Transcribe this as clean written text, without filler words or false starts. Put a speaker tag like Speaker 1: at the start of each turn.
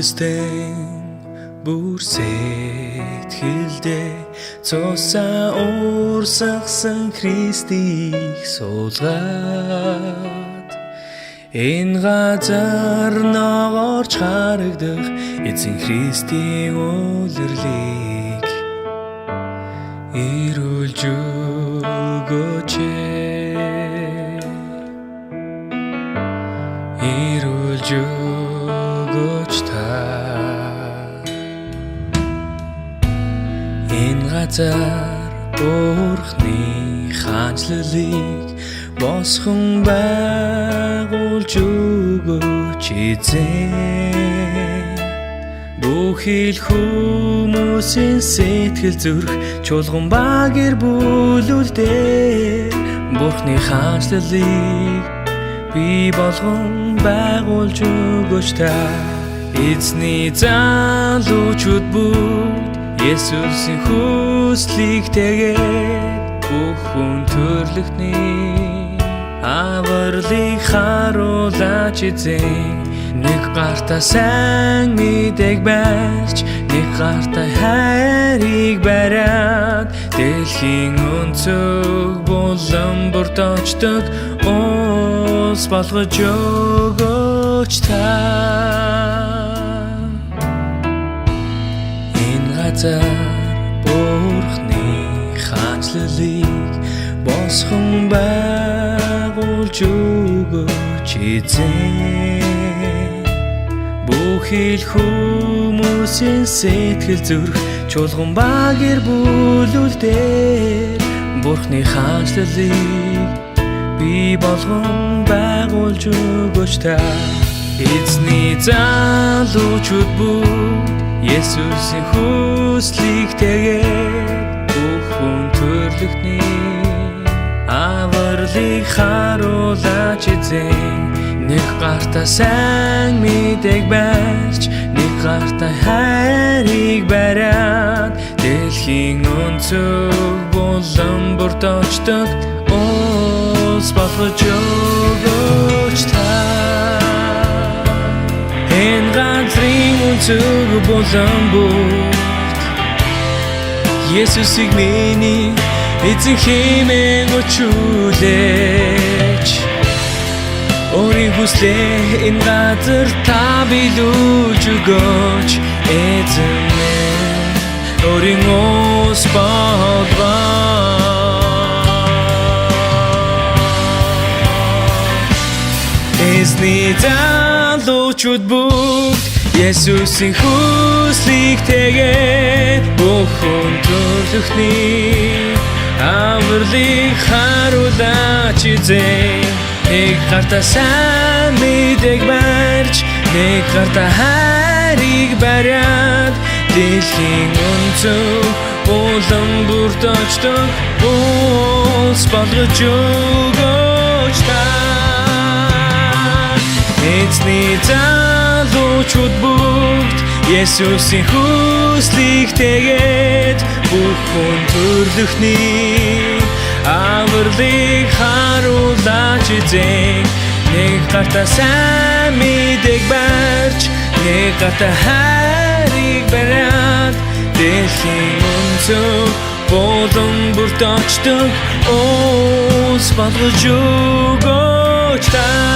Speaker 1: Үндэстэн бүр сэтгэлдээ цусаа уурсгасан Христийг суулгаад энэ газар ногоорч харагдах эзэн Христийн улирлыг ирүүлж өгөөч. Ирүүлж өгөөч та. Энэ газар Бурхны хаанчлалыг босгон байгуулж өгөөч эзэн. Бүхий л хүмүүсийн сэтгэл зүрх чуулган ба гэр бүлүүд дээр Бурхны хаанчлалыг бий болгон байгуулж өгөөч та. Эзний залуучууд бүгд Есүсийн хүслийг тэгээд бүх хүн төрлөختний авралыг харуулаач эзэн. Нэг гартаа сайн мэдээг барьж, нэг гартаа хайрыг бариад дэлхийн өнцөг булан бүрт очдог улс болгож өгөөч та. Энэ газар Бурхны хаанчлалыг босгон байгуулж өгөөч эзэн. Бүхий л хүмүүсийн сэтгэл зүрх чуулган ба гэр бүлүүд дээр Бурхны хаанчлалыг бий болгон байгуулж өгөөч та. Эзний залуучууд бүгд Есүсийн хүслийг тэгээд бүх хүн төрлөختний авралыг харуулаач эзэн. Нэг гартаа сайн мэдээг барьж, нэг гартаа хайрыг бариад дэлхийн өнцөг булан бүрт очдог улс болгож өгөөч та. Энэ газрын өнцөг булан бүрт Есүсийг миний эзэн хэмээн өчүүлээч. Өөрийн хүслээ энэ газар та биелүүлж өгөөч эзэн минь, өөрийн ус болгоо. Эзний залуучууд бүгд Есүсийн хүслийг тэгээд бүх хүн төрлөختний авралыг харуулаач эзэн. Нэг гартаа сайн мэдээг барьж, нэг гартаа хайрыг бариад дэлхийн өнцөг булан бүрт очдог улс болгож өгөөч та. Эзний залуучууд бүгд Есүсийн хүслийг тэгээд бүх хүн төрлөختний авралыг харуулаач эзэн. Нэг гартаа сайн мэдээг барьж, нэг гартаа хайрыг бариад дэлхийн өнцөг булан бүрт очдог улс болгож өгөөч та.